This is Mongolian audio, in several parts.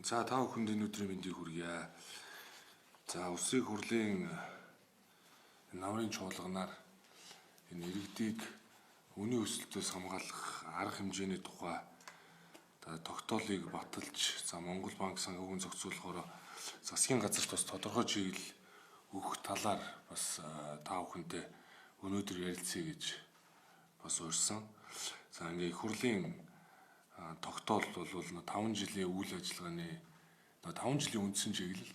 За, та бүхэнд энэ өдрийн мэндийг хүргье. За, улсын хурлын намрын чуулганаар энэ иргэдийг үнийн өсөлтөөс хамгаалах арга хэмжээний тухай тогтоолыг баталж, за, Монгол банк санхүүгийн зохицуулахаар засгийн газарт бас тодорхой чиглэл өгөх талаар бас та бүхэнтэй өнөөдөр ярилцъя гэж бас урьсан. За, ингээ их хурлын тогтоол бол 5 жилийн үйл ажиллагааны 5 жилийн үндсэн чиглэл,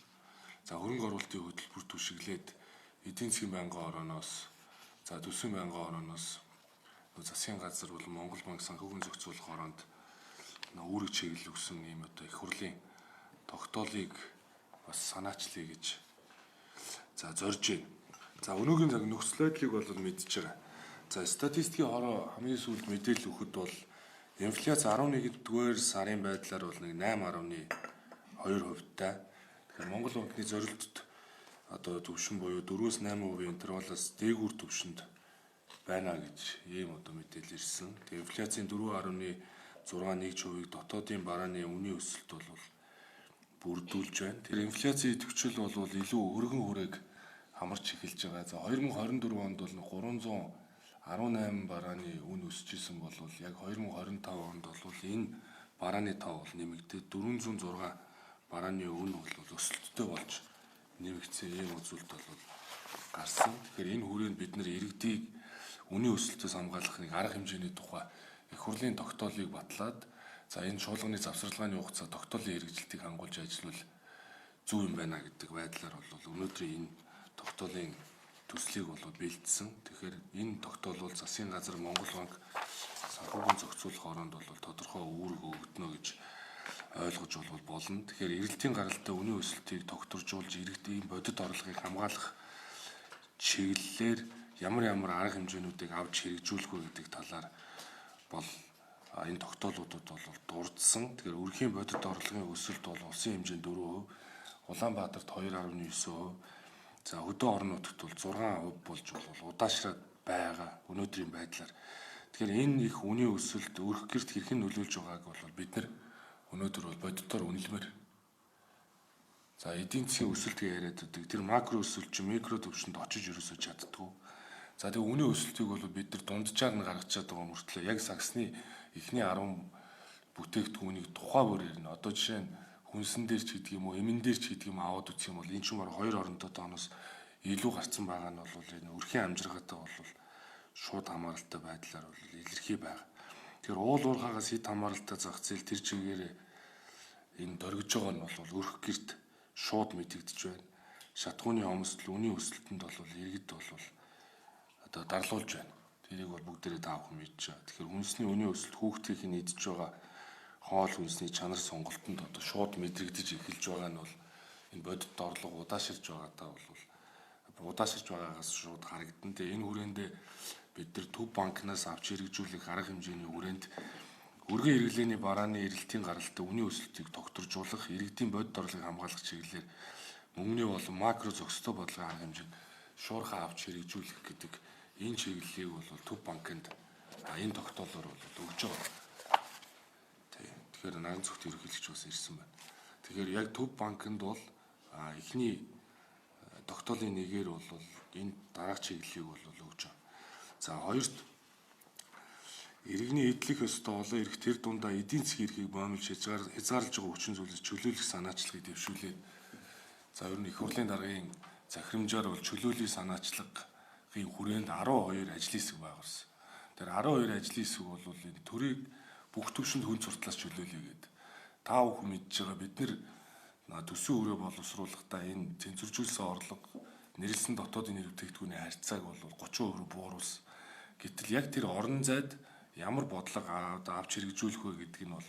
за, хөрөнгө оруулалтын хөтөлбөр түшиглээд эдийн засгийн байнгын орооноос, за, төсвийн байнгын орооноос засгийн газар бол Монгол банк санхүүгийн зохицуулах ороонд үүрэг чиглэл өгсөн ийм одоо их хурлын тогтоолыг бас санаачлая гэж, за, зорж байна. За, өнөөгийн цаг нөхцөл байдлыг бол мэдж байгаа. За, статистикийн хороо хамгийн сүүлд мэдээлэл өгөхөд бол инфляц 11-р сарын байдлаар бол нэг 8.2%-тай. Тэгэхээр Монгол банкны зорилтод одоо түвшин буюу 4-өөс 8% интервалаас дээгүүр түвшинд байна гэж ийм одоо мэдээлэл ирсэн. Тэгээ инфляцийн 4.6 нэгж хувийг дотоодын барааны үнийн өсөлт бол бүрдүүлж байна. Тэр инфляцийн идэвхжил бол илүү өргөн хүрээг хамарч эхэлж байгаа. За, 2024 онд бол 318 барааны үн өсөж исэн бол яг 2025 онд бол энэ барааны тоо бол нэмэгдээд 406 барааны үн бол өсөлттэй болж нэмэгдсэн ийм үзүүлэлт бол гарсан. Тэгэхээр энэ хүрээнд бид нар иргэдийг үнийн өсөлтөөс хамгаалах нэг арга хэмжээний тухай их хурлын тогтоолыг батлаад, за, энэ чуулганы завсарлагын хугацаа тогтоолын хэрэгжилтийг хангуулж ажиллавал зөв юм байна гэдэг байдлаар бол өнөөдрийн энэ тогтоолын төслийг бол бэлдсэн. Тэгэхээр энэ тогтоол бол засгийн газар, Монгол банк санхүүгийн зохицуулах ороонд бол тодорхой үүрэг өгдөнө гэж ойлгож бол болно. Тэгэхээр эрэлтийн гаралтай үнийн өсөлтийг тогтворжуулж, иргэдийн бодит орлогыг хамгаалах чиглэлээр ямар ямар арга хэмжээнүүдийг авч хэрэгжүүлэх вэ гэдэг талаар бол энэ тогтоолуудад бол дурдсан. Тэгэхээр өрхийн бодит орлогын өсөлт бол улсын хэмжээнд 4%, Улаанбаатарт 2.9%, за, хөдөө орон нутагт бол 6% болж бол удаашраад байгаа өнөөдрийн байдлаар. Тэгэхээр энэ их үнийн өсөлт өрх гэрт хэрхэн нөлөөлж байгааг бол бид нар өнөөдөр бол бодитоор үнэлмээр. За, эдийн засгийн өсөлт гэж яриад байдаг. Тэр макро өсөлт чинь микро төвшөнд очиж ерөөсөө чаддгүй. За, тэгээ үнийн өсөлтийг бол бид нар дунджаар нь гаргачаад байгаа мөртлөө яг сагсны эхний 10 бүтээгдэхүүнийг тухай бүр ярина. Одоо жишээ нь хүнсэн дээр ч гэдэг юм уу, эмэн дээр ч гэдэг юм аваад үзэх юм бол энэ ч юм хоёр оронтой тооноос илүү гарцсан байгаа нь бол энэ өрхийн амжиргаатай бол шууд хамааралтай байдлаар бол илэрхий байгаа. Тэгэхээр уул уурхаагаас хэд хамааралтай зах зээл тэр чигээр энэ дөргиж байгаа нь бол өрх герт шууд мэдэгдэж байна. Шатхууны хомсдол үнийн өсөлтөнд бол иргэд бол одоо дарлуулж байна. Тэрийг бол бүгдээрээ та бүхэн мэдж байгаа. Тэгэхээр хүнсний үнийн өсөлт хүүхдийн идж байгаа хоол хүнсний чанар сонголтонд одоо шууд мэдрэгдэж эхэлж байгаа нь бол энэ бодит орлого удааширж байгаатай бол удааширж байгаагаас шууд харагдана. Тэгээ энэ хүрээндээ бид нар төв банкнаас авч хэрэгжүүлэх арга хэмжээний хүрээнд өргөн хэрэглээний барааны эрэлтийн гаралтай үнийн өсөлтийг тогтворжуулах, иргэдийн бодит орлогыг хамгаалах чиглэлээр мөнгөний болон макро зохистой бодлогын арга хэмжээг шуурхай авч хэрэгжүүлэх гэдэг энэ чиглэлийг бол төв банкнд энэ тогтоолоор бол өгж байгаа. Тэгэхээр наган зүгт ерөнхийлөгч бас ирсэн байна. Тэгэхээр яг төв банкнд бол эхний тогтоолын нэгээр бол энэ дараах чиглэлийг бол өгж байгаа. За, хоёрт иргэний эдлэх ёстой олон эрх, тэр дундаа эдийн засгийн эрхийг боомлж хязгаарлаж байгаа хүчин зүйлээс чөлөөлөх санаачлагыг дэвшүүлээд, за, ер нь их хурлын даргын захирамжаар бол чөлөөллийн санаачлагын хүрээнд 12 ажлын хэсэг байгуулсан. Тэр 12 ажлын хэсэг бол энэ төрийг бүх төвшөнд хүн суртлаас чөлөөлье гэдэг. Та бүхэн мэдж байгаа, бид нар төсвийн хүрээ боловсруулахдаа энэ тэнцвэржүүлсэн орлого, нэрлсэн дотоодын нэр бүтээгдэхүүний харьцааг бол 30% бууруулсан. Гэтэл яг тэр орон зайд ямар бодлого авч хэрэгжүүлэх вэ гэдэг нь бол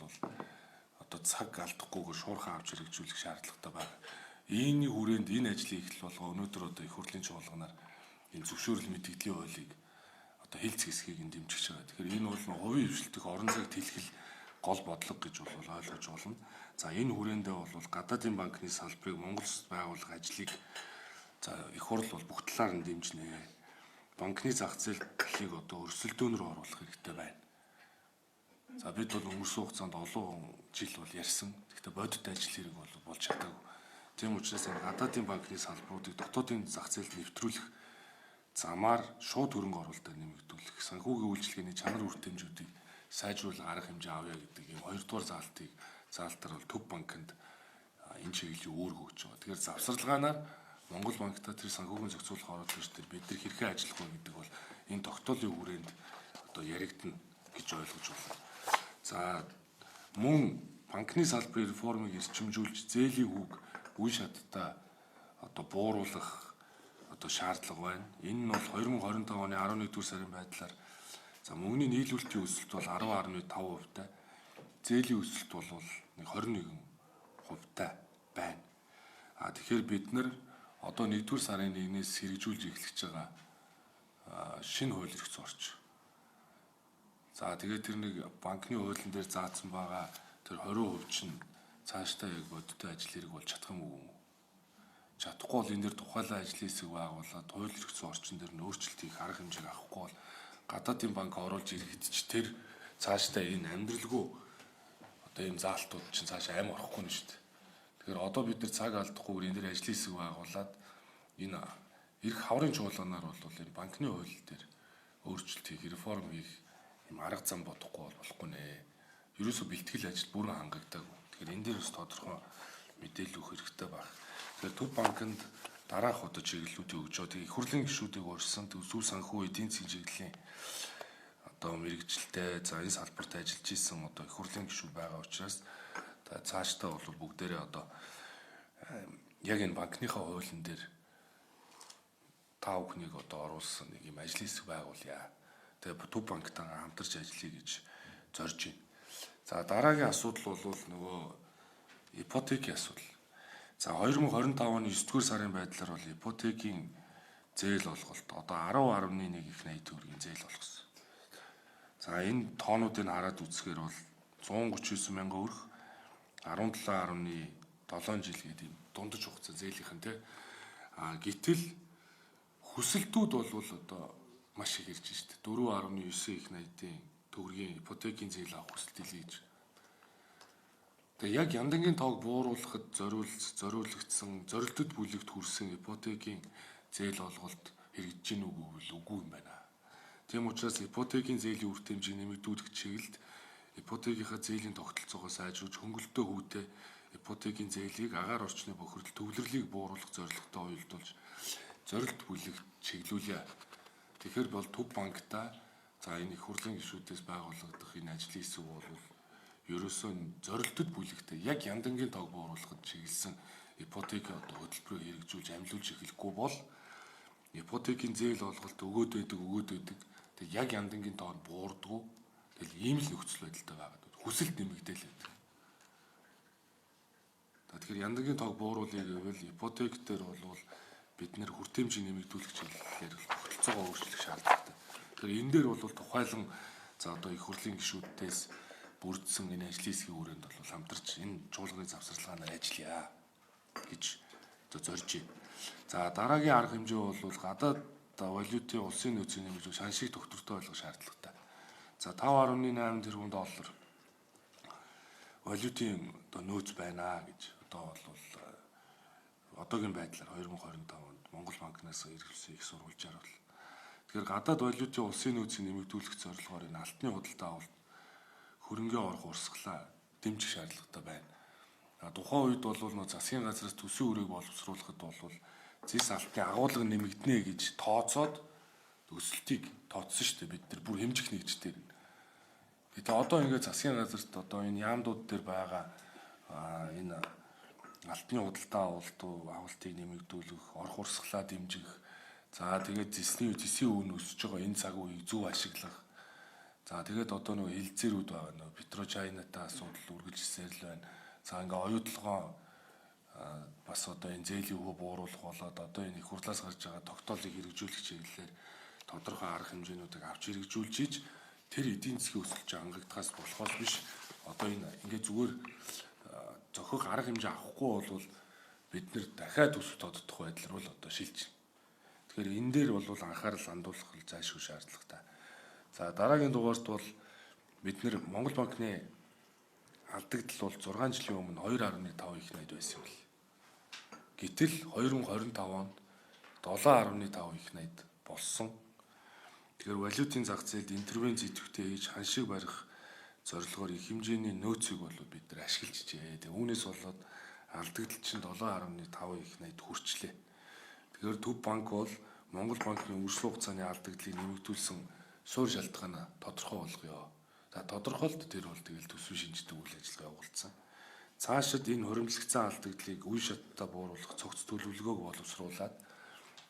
одоо цаг алдахгүйгээр шуурхай авч хэрэгжүүлэх шаардлагатай байна. Ийний хүрээнд энэ ажлын эхлэл болгоо өнөөдөр одоо их хурлын чуулганаар энэ зөвшөөрөл мэдэгдлийн хуулийг одоо хэлц хэсгийг нь дэмжиж байгаа. Тэгэхээр энэ бол хувийн хвшилтэх орон зайг тэлхэл гол бодлого гэж бол ойлгож болно. За, энэ хүрээндээ бол гадаадын банкны салбарыг Монгол улсад байгуулах ажлыг, за, их хурл бол бүх талаар нь дэмжинэ. Банкны зах зээлийг одоо өрсөлдөөн рүү оруулах хэрэгтэй байна. За бид бол өнгөрсөн хугацаанд олон жил бол ярьсан. Гэхдээ бодит ажил хэрэг бол болж чадаагүй. Тийм учраас энэ гадаадын банкны салбаруудыг дотоодын зах зээлд нэвтрүүлэх замаар шууд хөрөнгө оруулалтаар нэмэгдүүлэх, санхүүгийн үйлчилгээний чанар хүртээмжүүдийг сайжруулах арга хэмжээ авъя гэдэг ийм хоёрдугаар заалтаар бол Төв банкнд энэ чиглэлийн үүрэг өгч байгаа. Тэгэхээр завсарлагаанаар Монгол банктай тэр санхүүгийн зохицуулах оруулагч тэр бид нар хэрхэн ажиллах вэ гэдэг бол энэ тогтоолын хүрээнд одоо яригдана гэж ойлгож байна. За мөн банкны салбарын реформыг эрчимжүүлж зээлийн хүүг үе шаттай одоо бууруулах одоо шаардлага байна. Энэ нь бол 2025 оны 11-р сарын байдлаар за мөнгөний нийлүүлэлтийн өсөлт бол 10.5%-тай, зээлийн өсөлт бол нэг 21%-тай байна. А тэгэхээр бид нар одоо 1-р сарын 1-ээс хэрэгжүүлж эхлэж байгаа шинэ хууль эрх зүйн орч. За тэгээд тэр нэг банкны хуулийн дээр заасан байгаа тэр 20% чинь цаашдаа яг бодиттой ажил хэрэг болж чадах юм уу? Чадахгүй бол энэ дээр тухайлан ажлын хэсэг байгуулад хууль эрх зүйн орчин дээр нь өөрчлөлт хийх арга хэмжээг авахгүй бол гадаадын банк оруулж ирэхэд ч тэр цаашдаа энэ амьдралгүй одоо ийм заалтууд чинь цаашаа амь орохгүй нь шүү дээ. Тэгэхээр одоо бид нар цаг алдахгүйгээр энэ дээр ажлын хэсэг байгуулад энэ эрх хаврын чуулганаар бол энэ банкны хууль дээр өөрчлөлт хийх, реформ хийх юм арга зам бодохгүй бол болохгүй нэ. Ерөөсө бэлтгэл ажил бүрэн хангагдаагүй. Тэгэхээр энэ дээр бас тодорхой мэдээлэл өгөх хэрэгтэй байх. Тэгэхээр Төв банкнд дараах одоо чиглэлүүдийг өгч байгаа. Тэгээ их хурлын гишүүдийг урьсан төсөв санхүү эдийн засгийн чиглэлийн одоо мэрэгжилтэй за энэ салбарт ажиллаж исэн одоо их хурлын гишүүд байгаа учраас цаашдаа бол бүгдээрээ одоо яг энэ банкныхаа хуулийн дээр та бүхнийг одоо оруулсан нэг юм ажлын хэсэг байгуулъя. Тэгээ Төв банктайгаа хамтарч ажиллая гэж зорж байна. За дараагийн асуудал бол нөгөө ипотекийн асуудал. За 2025 оны 9-р сарын байдлаар бол ипотекийн зээл олголт одоо 10.1 их 80 төгрөгийн зээл олгосон. За энэ тоонуудыг хараад үзэхээр бол 139 мянган өрх 17.7 жил гэдэг юм дундаж хугацаа зээлийнх нь те. А гэтэл хүсэлтүүд бол одоо маш их ирж шít. 4.9 их 80-ийн төгрөгийн ипотекийн зээл авах хүсэлт илгээж. Тэгээ яг яндангийн тоог бууруулахад зориулагдсан, зорилтод бүлэгт хүрсэн ипотекийн зээл олголт хэрэгжиж гин үгүй бол үгүй юм байна. Тийм учраас ипотекийн зээлийн үр дэмжийг нэмэгдүүлэх чиглэлд ипотекийнхаа зээлийн тогтолцоогоо сайжруулж хөнгөлөлтөө хүүтэй ипотекийн зээлийг агаар орчны бохирдол төвлөрлийг бууруулах зорилготой уялдуулж зорилт бүлэгт чиглүүлье. Тэгэхээр бол Төв банктай за энэ их хурлын гишүүдээс байгуулагдах энэ ажлын хэсэг бол ерөөсөө зорилтод бүлэгтэй яг яндангийн тоог бууруулахад чиглэсэн ипотекийн одоо хөтөлбөрийг хэрэгжүүлж амлуулж эхлэхгүй бол ипотекийн зээл олголт өгөөд байдаг. Тэг яг яндангийн тоо нь буурдгүү. Тэгэл ийм л нөхцөл байдалтай байгаад хүсэлт нэмэгдээл байдаг. Тэгэхээр яндангийн тоог бууруулъя гэвэл ипотек дээр бол бид нэр хүртээмжийг нэмэгдүүлэх чиглэлээр тогтолцоогоо өөрчлөх шаардлагатай. Тэгэхээр энэ дээр бол тухайлан за одоо их хурлын гишүүдээс бүрдсэн энэ ажлын хэсгийн хүрээнд бол хамтарч энэ чуулганы завсарлагаанаар ажиллая гэж зорж байна. За дараагийн арга хэмжээ бол гадаад валютын улсын нөөцийн нэмэгдүүлэх шаншиг тогтвортой болгох шаардлагатай. За 5.8 тэрбум доллар валютын одоо нөөц байна гэж одоо бол одоогийн байдлаар 2025 онд Монгол банкнаас иргэсэн их сурвалжаар бол тэгэхээр гадаад валютын улсын нөөцийг нэмэгдүүлэх зорилгоор энэ алтны худалдаа авалт хөрөнгөө орох урсгалаа дэмжих шаардлагатай байна. Тухайн үед бол нөө засгийн газраас төсвийн үрийг боловсруулахад бол зэс алтны агуулга нэмэгдэнэ гэж тооцоод өсөлтийг тооцсон шүү дээ. Бид нар бүр хэмжих нэгжтэй. Тэгээ одоо ингээд засгийн газарт одоо энэ яамдууд дээр байгаа энэ алтны худалдаа авалтыг нэмэгдүүлэх, орох урсгалаа дэмжих, за тэгээд зэсний үн өсөж байгаа энэ цаг үеийг зөв ашиглах. За тэгээд одоо нөгөө хилцээрүүд байгаа нөгөө Петро Чайнатай асуудал үргэлжилсээр л байна. За ингээ оюутлогоо бас одоо энэ зээлийн хөө бууруулах болоод одоо энэ их хурлаас гарч байгаа тогтоолыг хэрэгжүүлэх чиглэлээр тодорхой арга хэмжээнүүдийг авч хэрэгжүүлж иж тэр эдийн засгийн өсөлт хангагдахаас болохоос биш одоо энэ ингээ зүгээр зохих арга хэмжээ авахгүй бол бид нэр дахиад төсөв тоддох байдал руу л одоо шилж. Тэгэхээр энэ дээр бол анхаарал хандуулах зайлшгүй шаардлагатай. За дараагийн дугаарт бол Бид нэр Монгол банкны алдагдал бол 6 жилийн өмнө 2.5 их найд байсан юм л. Гэтэл 2025 онд 7.5 их найд болсон. Тэгэхээр валютын зах зээлд интервенц идэвхтэй хийж ханшиг барих зорилгоор их хэмжээний нөөцийг бол бид нар ашиглажээ. Тэгээ үүнээс болоод алдагдал чинь 7.5 их найд хүрчлээ. Тэгэхээр Төв банк бол Монгол банкны үржил хугацааны алдагдлыг нэмэгдүүлсэн суурь шалтгаанаа тодорхой болгоё. За тодорхойлт тэр бол тэгэл төсвийн шинждэг үйл ажиллагаа явуулсан. Цаашид энэ хуримтлагцсан алдагдлыг үе шаттай бууруулах цогц төлөвлөгөөг боловсруулад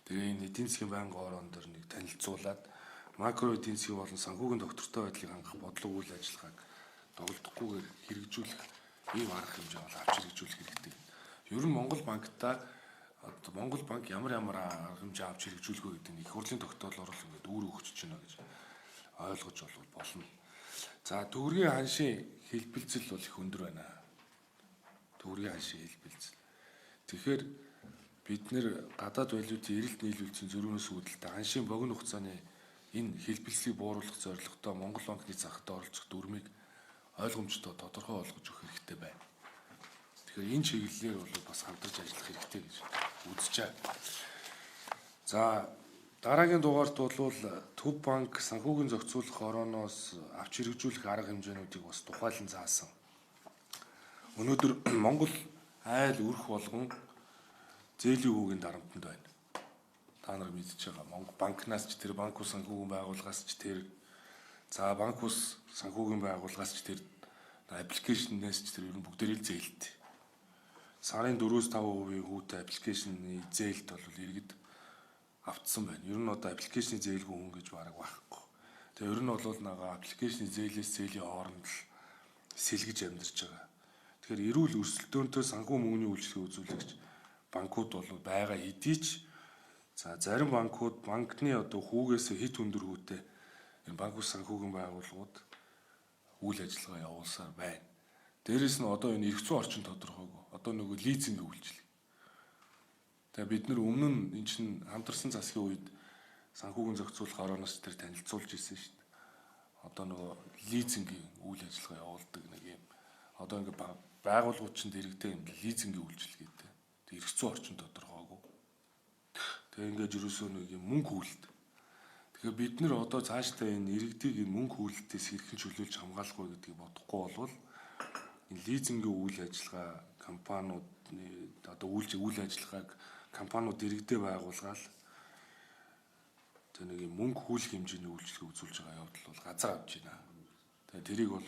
тэгээ энэ эдийн засгийн байнгын ороон дээр нэг танилцуулаад макро эдийн засгийн болон санхүүгийн доктортой байдлыг хангах бодлого үйл ажиллагааг доголдохгүйгээр хэрэгжүүлэх ийм арга хэмжээ бол авч хэрэгжүүлэх хэрэгтэй. Ер нь Монгол банкта одоо Монгол банк ямар ямар арга хэмжээ авч хэрэгжүүлэх вэ гэдэг нь их хурлын тогтоолоор л ингээд үүр өгч байна гэж ойлгож болно. За төгрөгийн ханшийн хэлбэлзэл бол их өндөр байна. Төгрөгийн ханшийн хэлбэлзэл. Тэгэхээр бид нэр гадаад валютын эрэлт нийлүүлсэн зөрүүнээс үүдэлтэй ханшийн богино хугацааны энэ хэлбэлзлийг бууруулах зорилготой Монгол банкны захад оролцох дүрмийг ойлгомжтой тодорхой болгож өгөх хэрэгтэй байна. Тэгэхээр энэ чиглэлээр бол бас хамтарч ажиллах хэрэгтэй гэж үзэж байна. За дараагийн дугаарт бол Төв банк санхүүгийн зохицуулах орооноос авч хэрэгжүүлэх арга хэмжээнүүдийг бас тухайлан заасан. Өнөөдөр Монгол айл өрх болгон зээлийн хүүгийн дарамтанд байна. Та нар мэдж байгаа. Монгол банкнаас ч тэр банк ус санхүүгийн байгууллагаас ч тэр за банк ус санхүүгийн байгууллагаас ч тэр аппликейшнээс ч тэр ер нь бүгдээрээ л зээлтэй. Сарын 4-5% хүүтэй аппликейшны зээлд бол иргэд автсан байна. Ер нь одоо аппликейшны зээлгүй хүн гэж бараг байхгүй. Тэгээ ер нь бол нагаа аппликейшны зээлээс зээлийн хооронд л сэлгэж амьдарч байгаа. Тэгэхээр эрүүл өрсөлдөөнтэй санхүү мөнгөний үйлчлэгээ үзүүлэгч банкуд бол байгаа хэдий ч за зарим банкуд банкны одоо хүүгээс хэд өндөр хүүтэй энэ банк ус санхүүгийн байгууллагууд үйл ажиллагаа явуулсаар байна. Дээрээс нь одоо энэ эрх зүйн орчин тодорхойгүй. Одоо нөгөө лизинг үйлчлэг. Тэгээ бид нар өмнө нь эн чинь хамтарсан засгийн үед санхүүгийн зохицуулах орооноос тэр танилцуулж ирсэн шүү дээ. Одоо нөгөө лизингийн үйл ажиллагаа явуулдаг нэг юм. Одоо ингээ байгууллагууд чинь дэрэгдээ юм лизингийн үйлчлэг гэдэг. Тэг эрх зүйн орчин тодорхойгүй. Тэгээ ингээд ерөөсөө нэг юм мөнгө хүлэлт. Тэгэхээр бид нар одоо цаашдаа энэ иргэдийг энэ мөнгө хүлэлтээс хэрхэн чөлөөлж хамгаалах вэ гэдгийг бодохгүй болвол энэ лизингийн үйл ажиллагаа компаниуд одоо үйл ажиллагааг компаниуд иргэдээ байгуулгаал тэг нэг юм мөнгө хүлэх хэмжээний үйлчлэгээ үзүүлж байгаа явдал бол газар авч байна. Тэгээ тэрийг бол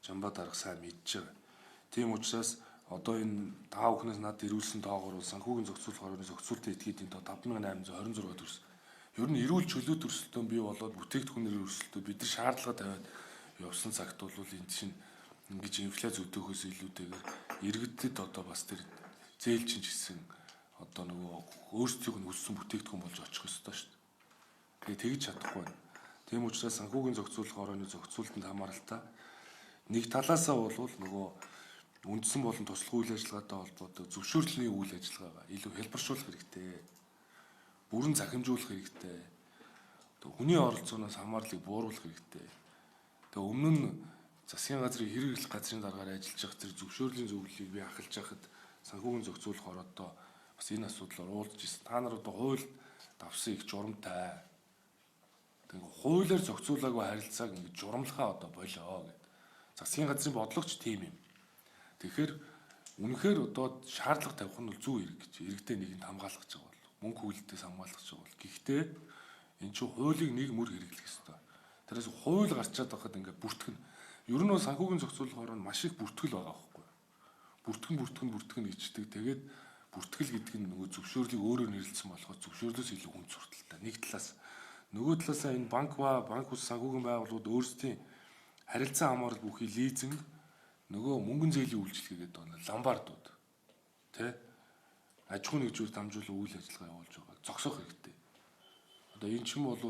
Жамбаа дарга сайн мэдж байгаа. Тийм учраас одоо энэ та бүхнээс надад ирүүлсэн тоогоор бол санхүүгийн зохицуулах орны зохицуултын этгээдийн тоо 5826 төрс. Ер нь эрүүл чөлөө төрсөлтөө бий болоод бүтээгдэхүүнээр өрсөлдөө бид нар шаардлага тавиад явсан цагт бол энэ чинь ингэж инфляц өдөөхөөс илүүтэйгээр иргэдэд одоо бас тэр зээл чинь ч гэсэн одоо нөгөө өөрсдийнх нь хүссэн бүтээгдэхүүн болж очих ёстой шүү дээ. Тэгээ тэгж чадахгүй байна. Тийм учраас санхүүгийн зохицуулах орооны зохицуултанд хамааралтай нэг талаасаа бол нөгөө үндсэн болон туслах үйл ажиллагаатай холбоотой зөвшөөрлийн үйл ажиллагаагаа илүү хэлбэршүүлэх хэрэгтэй. Бүрэн захимжуулах хэрэгтэй. Одоо хүний оролцооноос хамаарлыг бууруулах хэрэгтэй. Тэгээ өмнө нь засгийн газрын хэрэглэх газрын даргаар ажиллаж явах тэр зөвшөөрлийн зөвлөлийг би ахалж байхад санхүүгийн зохицуулах ороодоо бас энэ асуудлаар уулзж ирсэн. Та нар одоо хуульд давсан их журамтай. Тэгээ хуулиар зохицуулаагүй харилцааг ингэж журамлахаа одоо болио гэд. Засгийн газрын бодлогоч тийм юм. Тэгэхээр үнэхээр одоо шаардлага тавих нь бол зөв хэрэг гэж иргэдээ нэгэнд хамгаалах гэж байгаа бол мөнгө хүлэлтээс хамгаалах гэж байгаа бол гэхдээ энэ чинь хуулийг нэг мөр хэрэглэх ёстой. Тэрээс хууль гарчаад байхад ингээд бүртгэн. Ер нь бол санхүүгийн зохицуулах орон маш их бүртгэл байгаа байхгүй. Бүртгэн бүртгэн гэждэг. Тэгээд бүртгэл гэдэг нь нөгөө зөвшөөрлийг өөрөөр нэрлэсэн болохоор зөвшөөрлөөс илүү хүнд сурталтай. Нэг талаас нөгөө талаасаа энэ банк ба банк ус санхүүгийн байгууллагууд өөрсдийн харилцан хамаарал бүхий лизинг нөгөө мөнгөн зээлийн үйлчилгээ гэдэг байна. Ломбардууд тэ аж ахуйн нэгжүүр дамжуулан үйл ажиллагаа явуулж байгаа. Зогсоох хэрэгтэй. Одоо энэ ч юм бол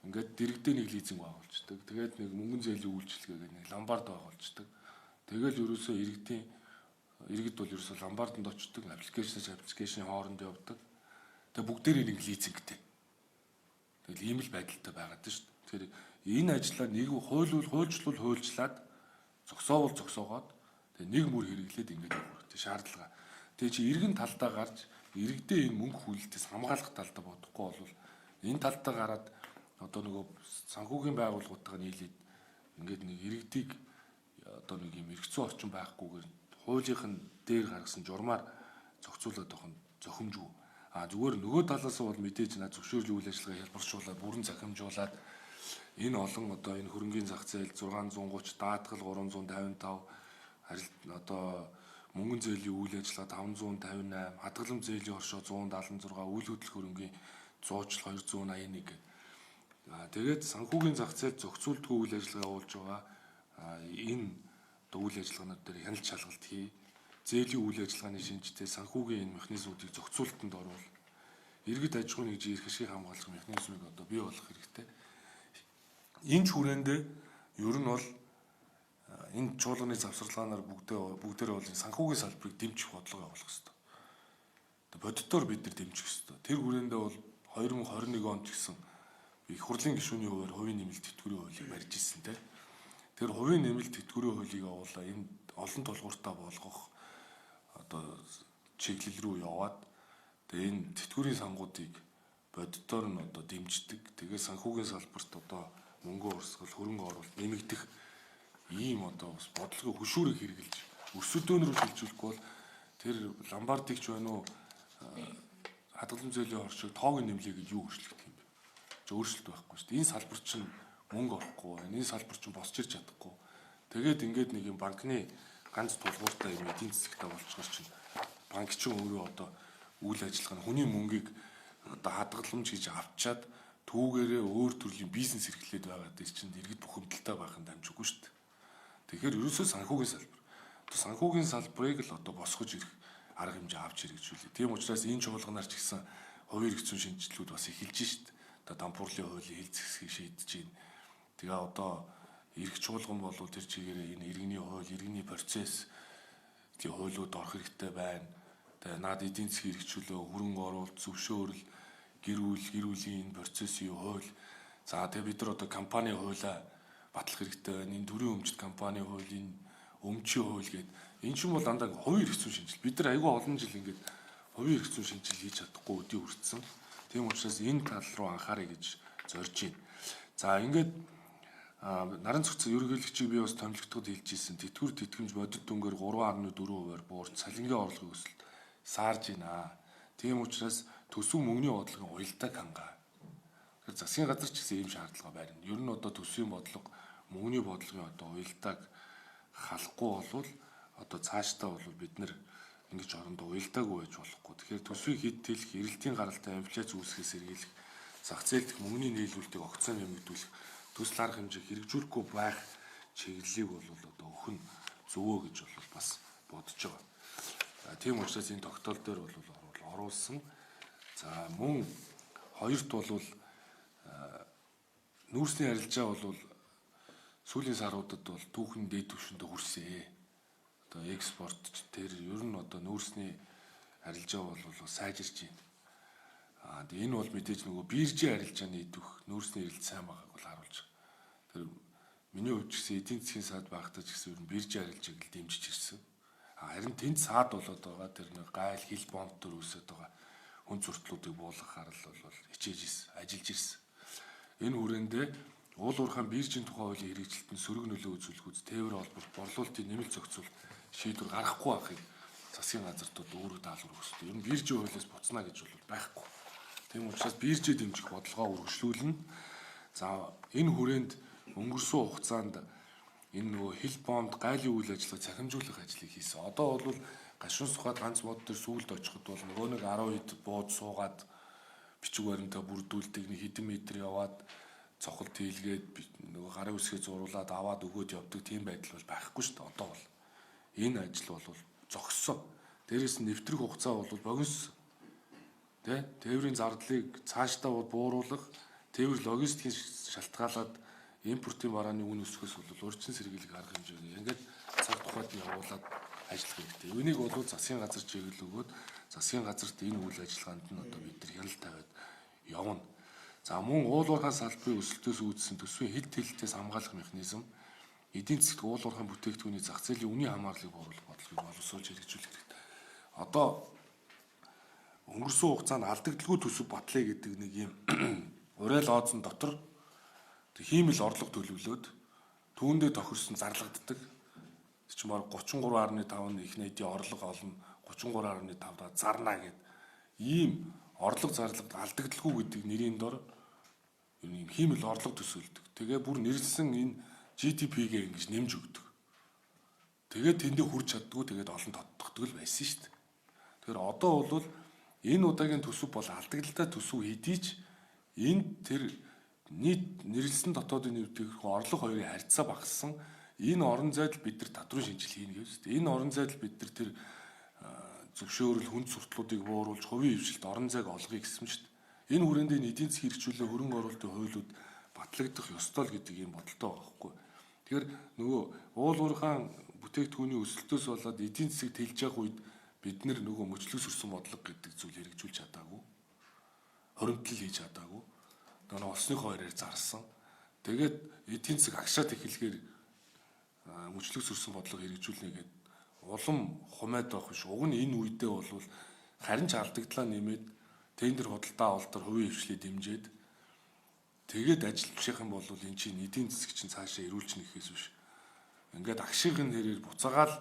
ингээд дэрэгдээ нэг лизинг байгуулждаг. Тэгээд нэг мөнгөн зээлийн үйлчилгээ гэдэг нэг ломбард байгуулждаг. Тэгэл ерөөсөө иргэд бол ерөөсөө ломбарданд очдог, аппликейшнээс аппликейшны хооронд явдаг. Тэгээ бүгдээрээ нэг лизингтэй. Тэгэл ийм л байдалтай байгаад шүү дээ. Тэгэхээр Энэ ажлаа нэг хуйлвал хуульчлал хуульчлаад зогсоовол зогсоогоод тэгээ нэг мөр хэрэглээд ингэж явах хэрэгтэй шаардлага. Тэгээ чи эргэн талдаа гарч иргэдээ энэ мөнгө хүлэлтээс хамгаалах талдаа бодохгүй бол энэ талдаа гараад одоо нөгөө санхүүгийн байгууллагуудтайгаа нийлээд ингээд нэг иргэдийг одоо нэг юм эргэцэн орчин байхгүйгээр хуулийнх нь дээр гаргасан журмаар зохицуулаад байх нь зохимжгүй. А зүгээр нөгөө талаас нь бол мэдээж на зөвшөөрлийн үйл ажиллагаа хялбаршуулаад бүрэн захимжуулаад энэ олон одоо энэ хөрөнгийн зах зээл 630, даатгал 355, харилт одоо мөнгөн зээлийн үйл ажиллагаа 558, хадгаламж зээлийн оршоо 176, үйл хөдлөх хөрөнгийн зуучлал 281 гэх. Тэгээд санхүүгийн зах зээл зохицуулдгүй үйл ажиллагаа явуулж байгаа энэ одоо үйл ажиллагаанууд дээр хяналт шалгалт хий. Зээлийн үйл ажиллагааны шинжтэй санхүүгийн энэ механизмуудыг зохицуултанд оруул. Иргэд аж ахуйн нэгжийн эрх ашигыг хамгаалах механизмыг одоо бий болгох хэрэгтэй. Энэ ч хүрээндээ ер нь бол энэ чуулганы завсарлагаанаар бүгдээрээ бол энэ санхүүгийн салбарыг дэмжих бодлого явуулах хэрэгтэй. Бодитоор бид нар дэмжих хэрэгтэй. Тэр хүрээндээ бол 2021 онд ч гэсэн их хурлын гишүүний хувиар хувийн нэмэлт тэтгэврийн хуулийг барьж ирсэн те. Тэр хувийн нэмэлт тэтгэврийн хуулийг явуулаа энэ олон тулгууртаа болгох одоо чиглэл рүү яваад тэгээ энэ тэтгэврийн сангуудыг бодитоор нь одоо дэмждэг. Тэгээ санхүүгийн салбарт одоо мөнгө урсгал, хөрөнгө оруулалт нэмэгдэх ийм одоо бас бодлогын хөшүүрийг хэрэгжилж өрсөлдөөн рүү шилжүүлэхгүй бол тэр ломбардыг ч байна уу хадгаламж зээлийн оршиг тоог нэмлээ гэж юу өөрчлөгдөх юм бэ? Чи өөрчлөлт байхгүй шүү дээ. Энэ салбар чинь мөнгө орохгүй байна. Энэ салбар чинь босч ирж чадахгүй. Тэгээд ингээд нэг юм банкны ганц тулгууртай юм эдийн засагтай болчихоор чинь банк чинь өөрөө одоо үйл ажиллагаа нь хүний мөнгийг одоо хадгаламж гэж авчаад түүгээрээ өөр төрлийн бизнес эрхлээд байгаа дээр чинь иргэд бухимдалтай байх нь дамжихгүй шүү дээ. Тэгэхээр ерөөсөө санхүүгийн салбар. Одоо санхүүгийн салбарыг л одоо босгож ирэх арга хэмжээ авч хэрэгжүүлээ. Тийм учраас энэ чуулганаар ч гэсэн хувийн хэрэгцүүн шинжилэлүүд бас эхэлж шít. Одоо дампуурлын хуулийн хил зэсгийг шийдэж байна. Тэгээ одоо эрх чуулган бол тэр чигээрээ энэ иргэний хууль, иргэний процесс тийм хуулиуд орох хэрэгтэй байна. Тэгээ наад эдийн засгийн хэрэгчлөө, хөрөнгө оруулалт, зөвшөөрөл, гэр бүл, гэр бүлийн энэ процессын хууль. За тэгээ бид нар одоо компани хуулиа батлах хэрэгтэй байна. Энэ төрийн өмчт компани хууль, энэ өмчийн хууль гээд энэ ч юм бол дандаа хувийн хэрэгцүүн шинжил. Бид нар айгүй олон жил ингээд хувийн хэрэгцүүн шинжил хийж чадахгүй өдий хүртсэн. Тийм учраас энэ тал руу анхаарай гэж зорж байна. За ингээд наран цогц ерөнхийлөгчийг би бас томилогдоход хэлж ирсэн. Тэтгэвэр тэтгэмж бодит дүнгээр 3.4%-аар буурч цалингийн орлогын өсөлт саарж байна. Тийм учраас төсөв мөнгөний бодлогын уялдааг хангаа. Тэгэхээр засгийн газар ч гэсэн ийм шаардлага барина. Ер нь одоо төсвийн бодлого, мөнгөний бодлогын одоо уялдааг халахгүй болвол одоо цаашдаа бол бид нэр ингэж орондоо уялдаагүй байж болохгүй. Тэгэхээр төсвийг хэд тэлэх, эрэлтийн гаралтай инфляц үүсгэхээс сэргийлэх, зах зээл дэх мөнгөний нийлүүлэлтийг огцом нэмэгдүүлэх, төсөл арга хэмжээг хэрэгжүүлэхгүй байх чиглэлийг бол одоо өхөн зөвөө гэж бол бас бодож байгаа. Тийм учраас энэ тогтоол дээр бол оруулсан. За мөн хоёрт бол нүүрсний арилжаа бол сүүлийн саруудад бол түүхэн дээд түвшинд хүрсээ. Одоо экспорт ч тэр ер нь одоо нүүрсний арилжаа бол сайжирч байна. Аа тэгээ энэ бол мэдээж нөгөө биржийн арилжааны идэвх нүүрсний эрэлт сайн байгааг бол харуулж байгаа. Тэр миний хувьд ч гэсэн эдийн засгийн саад байхдаа ч гэсэн ер нь биржийн арилжааг л дэмжиж ирсэн. Харин тэнд саад болоод байгаа тэр нэг гайл хил бомб төр үүсэт байгаа хүн зуртлуудыг буулгахаар л бол хичээж ирсэн, ажиллаж ирсэн. Энэ хүрээндээ уул уурхайн биржийн тухай хуулийн хэрэгжилтэнд сөрөг нөлөө үзүүлэх үз тээвэр холболт, борлуулалтын нэмэлт зохицуулалт шийдвэр гаргахгүй байхыг засгийн газарт бол үүрэг даалгавар өгөх ёстой. Ер нь биржийн хуулиас буцна гэж бол байхгүй. Тийм учраас биржээ дэмжих бодлогоо үргэлжлүүлнэ. За энэ хүрээнд өнгөрсөн хугацаанд энэ нөгөө хил бомб гайлын үйл ажиллагаа цахимжуулах ажлыг хийсэн. Одоо бол гашуун сухад ганц мод дээр сүүлд очиход бол нөгөө нэг 10 хэд бууд суугаад бичиг баримтаа бүрдүүлдэг нэг хэдэн метр яваад цохолт хийлгээд нөгөө гарын үсгээ зуруулад аваад өгөөд явдаг тийм байдал бол байхгүй шүү дээ. Одоо бол энэ ажил бол зогссон. Дээрээс нь нэвтрэх хугацаа бол богиносон. Тэ? Тээврийн зардлыг цаашдаа бууруулах, тээвэр логистикийн шалтгаалаад импортын барааны үн өсөхөөс бол урьдчилан сэргийлэх арга хэмжээний ингээд цаг тухайд нь явуулаад ажиллах хэрэгтэй. Үүнийг бол засгийн газар чиглэл өгөөд засгийн газарт энэ үйл ажиллагаанд нь одоо бид нар хяналт тавиад явна. За мөн уул уурхайн салбарын өсөлтөөс үүдсэн төсвийн хил тэлэлтээс хамгаалах механизм, эдийн засгт уул уурхайн бүтээгдэхүүний зах зээлийн үнийн хамаарлыг бууруулах бодлогыг боловсруулж хэрэгжүүлэх хэрэгтэй. Одоо өнгөрсөн хугацаанд алдагдaltaгүй төсөв батлая гэдэг нэг юм уриал оозон дотор хиймэл орлого төлөвлөөд түүндээ тохирсон зарлагддаг. Тэр чинь баг 33.5 нь их нийтийн орлого олно, 33.5-аа зарна гэд ийм орлого зарлага алдагдaltaгүй гэдэг нэрийн дор юм хиймэл орлого төсөөлдөг. Тэгээ бүр нэрлсэн энэ GDP-гээ ингэж нэмж өгдөг. Тэгээд тэндээ хүрч чаддгүй, тэгээд олон тодтогддог л байсан шүү дээ. Тэгэхээр одоо бол энэ удаагийн төсөв бол алдагдaltaй төсөв хэдий ч энэ тэр нийт нэрлсэн дотоодын нэвтрэх орлого хоёрын харьцаа багассан. Энэ орон зайд бид нар татврын шинжил хийнэ гэж үү. Энэ орон зайд бид нар тэр зөвшөөрөл хүнд суртлуудыг бууруулж хувийн хвшилт орон зайг олгоё гэсэн шүү дээ. Энэ хүрээнд энэ эдийн засгийн хэрэгжүүлээ хөрөнгө оруулалтын хуулиуд батлагдах ёстой л гэдэг ийм бодолтой байгаа байхгүй. Тэгэхээр нөгөө уул уурхайн бүтээгдэхүүний өсөлтөөс болоод эдийн засаг тэлж явах үед бид нэр нөгөө мөчлөг сөрсөн бодлого гэдэг зүйл хэрэгжүүлж чадаагүй. Хоримтлал хийж чадаагүй. Нөгөө олсныхоо хоёроор зарсан. Тэгээд эдийн засаг агшаад эхлэхээр мөчлөг сөрсөн бодлого хэрэгжүүлнэ гэдэг улам хумайд байх биш. Уг нь энэ үедээ бол харин ч алдагдлаа нэмээд тендер худалдаа авалтаар хувийн хвшлээ дэмжиж тэгээд ажиллах юм бол эн чинь эдийн засаг чинь цаашаа эрүүлж нэхээс биш. Ингээд агшигын хэрээр буцаагаал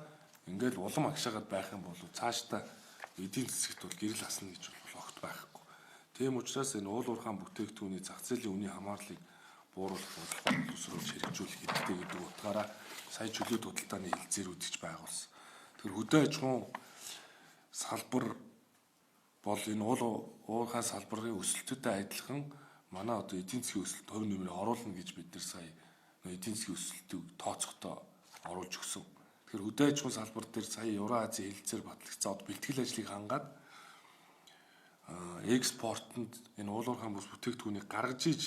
ингээд улам агшаагаад байх юм бол цаашдаа эдийн засагт бол гэрэл асна гэж бол огт байхгүй. Тийм учраас энэ уул уурхайн бүтээгдэхүүний зах зээлийн үнийн хамаарлыг бууруулах бодлого боловсруулж хэрэгжүүлэх хэрэгтэй гэдэг утгаараа сая чөлөөт худалдааны хэлцээрүүд гэж байгуулсан. Тэр хөдөө аж ахуйн салбар бол энэ уул уурхайн салбарын өсөлтөдтэй адилхан манай одоо эдийн засгийн өсөлт хувь нэмрээ оруулна гэж бид нар сая эдийн засгийн өсөлтийг тооцохдоо оруулж өгсөн. Тэгэхээр хөдөө аж ахуйн салбар дээр сая Евроазийн хэлцээр батлагдсан одоо бэлтгэл ажлыг хангаад экспортод энэ уул уурхайн бус бүтээгдэхүүнийг гаргаж иж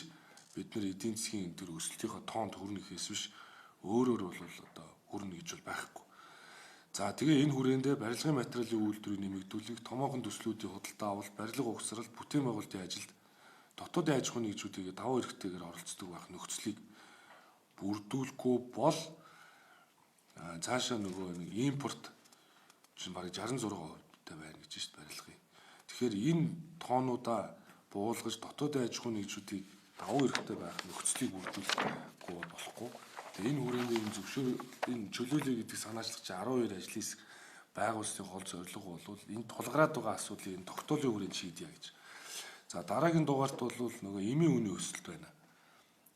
бид нар эдийн засгийн тэр өсөлтийнхөө тоонд хүрнэ гэхээс биш өөрөөр бол одоо хүрнэ гэж бол байхгүй. За тэгээ энэ хүрээндээ барилгын материалын үйлдвэрийг нэмэгдүүлэх, томоохон төслүүдийн худалдаа авалт, барилга угсралт, бүтээн байгуулалтын ажилд дотоодын аж ахуйн нэгжүүдийг давуу эрхтэйгээр оролцдог байх нөхцөлийг бүрдүүлэхгүй бол цаашаа нөгөө нэг импорт чинь бараг 66% та байна гэж шүү дээ барилгын. Тэгэхээр энэ тоонуудаа буулгаж дотоодын аж ахуйн нэгжүүдийг давуу эрхтэй байх нөхцөлийг бүрдүүлэхгүй болохгүй. Тэгээ энэ хүрээнд энэ зөвшөөр энэ чөлөөлөе гэдэг санаачлах чинь 12 ажлын хэсэг байгуулсны гол зорилго бол энэ тулгараад байгаа асуудлыг энэ тогтоолын хүрээнд шийдье гэж. За дараагийн дугаарт бол нөгөө эмийн үнийн өсөлт байна.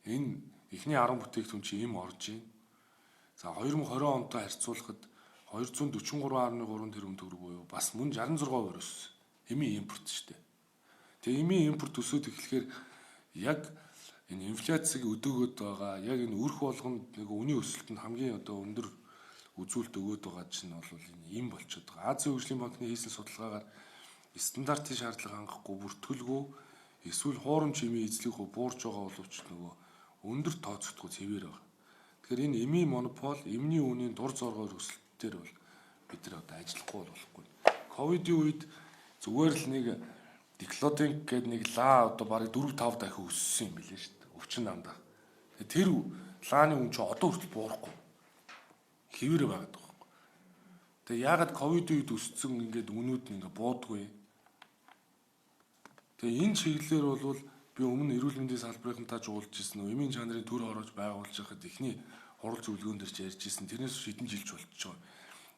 Энэ эхний 10 бүтээгдэхүүн чинь эм орж байна. За 2020 онтой харьцуулахад 243.3 тэрбум төгрөг буюу бас мөн 66% өссөн. Эмийн импорт шүү дээ. Тэгээ эмийн импорт өсөөд эхлэхээр яг энэ инфляцийг өдөөгөөд байгаа, яг энэ өрх болгонд нэг үнийн өсөлтөнд хамгийн одоо өндөр үзүүлэлт өгөөд байгаа чинь бол энэ им болчиход байгаа. Азийн хөгжлийн банкны хийсэн судалгаагаар стандартын шаардлага хангахгүй, бүртгэлгүй эсвэл хуурамч эмийн эзлэх буурч байгаа боловч нөгөө өндөр тооцогдохгүй цэвэр байгаа. Тэгэхээр энэ эмийн монопол, эмний үнийн дур зоргоор өсөлтөөр бол бид нар одоо ажиллахгүй болохгүй. Ковидын үед зүгээр л нэг диклодинг гэдэг нэг лаа одоо бараг 4 5 дахин өссөн юм билээ шүү дээ. Өвчин намдаа. Тэр лааны үн чинь одоо хүртэл буурахгүй. Хэвээр байгаад байгаа байхгүй. Тэгээ яагаад ковидын үед өссөн ингээд үнүүд нь ингээд буудаггүй. Тэгээ энэ чиглэлээр бол би өмнө эрүүл мэндийн салбарынхантай ч уулзж ирсэн, эмийн чанарын төр ороож байгуулж байхад эхний хурал зөвлөгөөн дээр ч ярьж ирсэн. Тэрнээс хойш хэдэн жилч болчихж байгаа.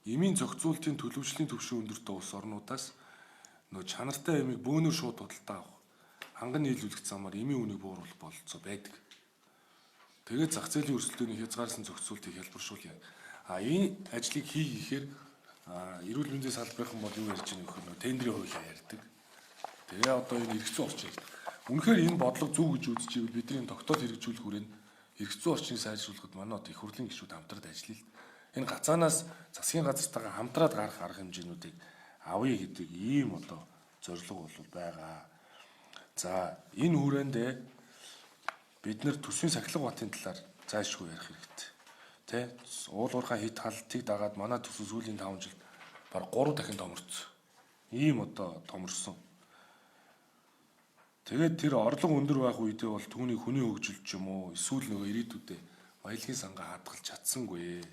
Эмийн зохицуултын төлөвшлийн түвшин өндөртэй улс орнуудаас нөө чанартай эмийг бөөнөр шууд худалдаа авах, ханган нийлүүлэх замаар эмийн үнийг бууруулах бололцоо байдаг. Тэгээд зах зээлийн өрсөлдөөний хязгаарсан зохицуултыг хялбаршуулъя. А энэ ажлыг хий гэхээр эрүүл мэндийн салбарын бол юу ярьж байгаа нөхөр нөө тендрийн хуулиа ярьдаг. Тэгээ одоо энэ эрх зүйн орчин. Үнэхээр энэ бодлого зөв гэж үзчихвэл бидний тогтоол хэрэгжүүлэх хүрээнд эрх зүйн орчныг сайжруулахад манай одоо их хурлын гишүүд хамтраад ажиллая л. Энэ гацаанаас засгийн газартайгаа хамтраад гарах арга хэмжээнүүдийг авъя гэдэг ийм одоо зорилго бол байгаа. За энэ хүрээндээ бид нэр төсвийн сахилга батын талаар зайлшгүй ярих хэрэгтэй. Тэ уул уурхай хит халтыг дагаад манай төсөв сүүлийн 5 жилд баг 3 дахин томорцсон. Ийм одоо томорсон. Тэгээд тэр орлого өндөр байх үедээ бол түүний хүний хөгжил ч юм уу эсвэл нөгөө ирээдүйдээ баялагын сангаа хадгалж чадсангүй.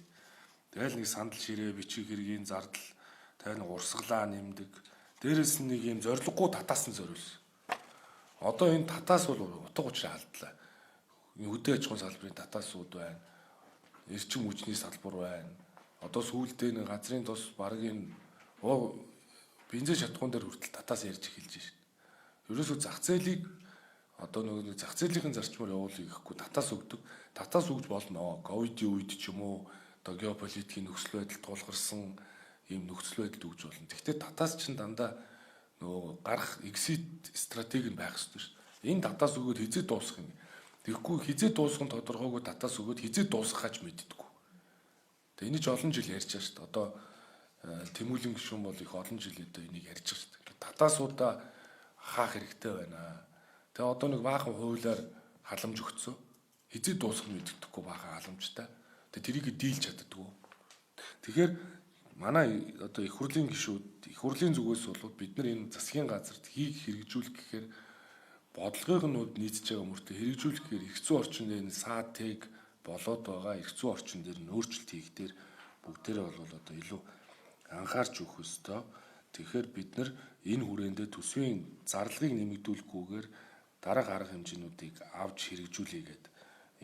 Тэгэл нэг сандал ширээ, бичиг хэргийн зардал, тэгэл нэг урсгалаа нэмдэг. Дээрээс нь нэг юм зориггүй татаасан зориулсан. Одоо энэ татаас бол утга учир алдлаа. Хөдөө аж ахуйн салбарын татаасууд байна. Эрчим хүчний салбар байна. Одоо сүүлдээ нэг газрын тус бараг энэ бензин шатхуун дээр хүртэл татаас ярьж эхэлж шин. Ерөөсөө зах зээлийг одоо нөгөө зах зээлийн зарчмаар явуулъя гэхгүй татаас өгдөг. Татаас өгж болно. Ковидын үед ч юм уу одоо геополитикийн нөхцөл байдал тулгарсан ийм нөхцөл байдалд өгж болно. Гэхдээ татаас чинь дандаа нөгөө гарах exit стратеги нь байх ёстой шүү дээ. Энэ татаас өгөөд хизээ дуусах юм. Тэгэхгүй хизээ дуусах нь тодорхойгүй татаас өгөөд хизээ дуусгахаач мэддэггүй. Тэгээ энэ ч олон жил ярьж байгаа шүү дээ. Одоо Тэмүүлэн гишүүн бол их олон жил одоо энийг ярьж байгаа шүү дээ. Татаасуудаа хаах хэрэгтэй байна. Тэгээ одоо нэг баахан хуулиар халамж өгцөө. Хизээ дуусах нь мэддэхгүй баахан халамжтай. Тэгээ тэрийг дийлж чаддаггүй. Тэгэхээр манай одоо их хурлын гишүүд, их хурлын зүгээс бол бид нар энэ засгийн газарт хийх хэрэгжүүлэх гэхээр бодлогын нь хувьд нийцж байгаа мөртөө хэрэгжүүлэх гэхээр эрх зүйн орчин дээр нь саад тэг болоод байгаа эрх зүйн орчин дээр нь өөрчлөлт хийх дээр бүгдээрээ бол одоо илүү анхаарч өгөх ёстой. Тэгэхээр бид нар энэ хүрээндээ төсвийн зарлагыг нэмэгдүүлэхгүйгээр дараах арга хэмжээнүүдийг авч хэрэгжүүлэе гээд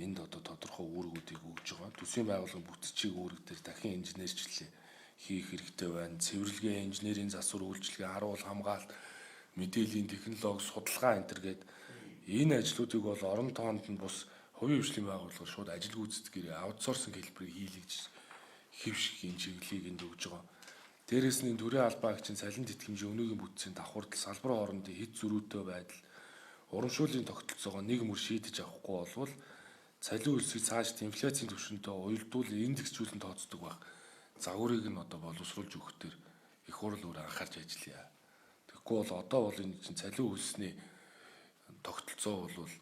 энд одоо тодорхой үүргүүдийг өгж байгаа. Төсвийн байгууллагын бүтцийг үүрэг дээр дахин инженерчлэлээ хийх хэрэгтэй байна. Цэвэрлэгээ, инженерийн засвар үйлчилгээ, харуул хамгаалалт, мэдээллийн технологи, судалгаа энэ төр гээд энэ ажлуудыг бол орон тоонд нь бус хувийн хвшлийн байгууллагаар шууд ажил гүйцэтгэхээр аутсорсинг хэлбэрээр хийлгэж хэвших энэ чиглэлийг энд өгж байгаа. Дээрээс нь энэ төрийн албаа агчин цалин тэтгэмжийн өнөөгийн бүтцийн давхардал, салбарын хоорондын хэд зөрүүтэй байдал, урамшууллын тогтолцоогоо нэг мөр шийдэж авахгүй болвол цалин хөлсийг цаашд инфляцийн түвшинтэй уялдуул индексжүүлэн тооцдог байх загварыг нь одоо боловсруулж өгөх төр их хурл өөр анхаарч ажиллая. Тэгэхгүй бол одоо бол энэ чинь цалин хөлсний тогтолцоо бол